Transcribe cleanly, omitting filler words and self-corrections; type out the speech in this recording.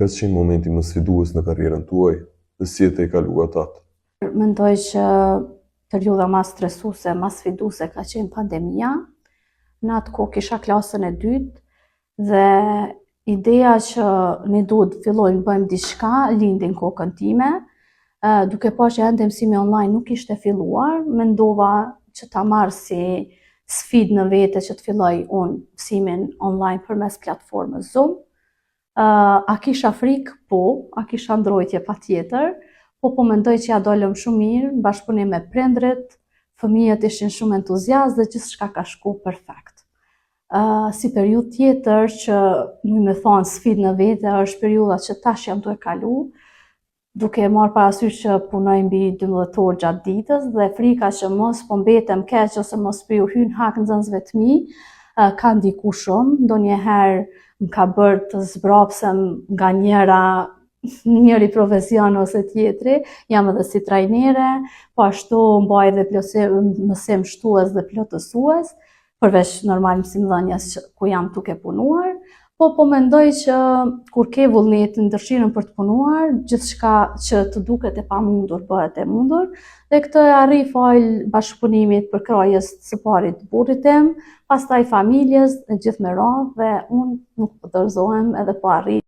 Ka qenë momenti më sfidues në karrierën tuaj dhe si e tejkaluat atë? Mendoj që periudha ma stresuese, ma sfiduese ka qenë pandemia. Në atë kohë kisha klasën e dytë dhe ideja që ne duhet të fillojmë bëjmë diçka lindi në kokën time. Duke pa që ende mësimi online nuk ishte filluar, mendova që ta marr si sfidë në vete që të filloj unë mësimin online përmes platformës Zoom. A kisha frikë? Po. A kisha ndrojtje? Patjetër. Po po mendoj që ja dolëm shumë mirë, në bashkëpunim me prindrit, fëmijët ishin shumë entuziast dhe gjithçka ka shku perfekt. Uh, si periudhë tjetër që muj me thonë sfidë në vete është periudha që tash jam tu e kalu, duke e marrë parasysh që punoj mbi 12 orë gjatë ditës dhe frika që mos po mbetem keq ose mos po ju hy n'hak nxënësve të mi, ka ndiku shumë, ndonjëherë më ka bërë të zbrapsem nga njëra njëri profesion ose tjetri, jam edhe si trajnere, po ashtu mbaj dhe plotësim, mësim shtues dhe plotësues, përveç normal mësimdhënies që, ku jam duke punuar, po po mendoj që kur ke vullnetin, dëshirën për të punuar, gjithçka që të duket e pamundur bëhet e mundur, dhe këtë e arrij falë bashkëpunimit përkrahjes së pari të burrit tim, pastaj familjes e gjithë me radhë dhe unë nuk po dorëzohem edhe po arrij.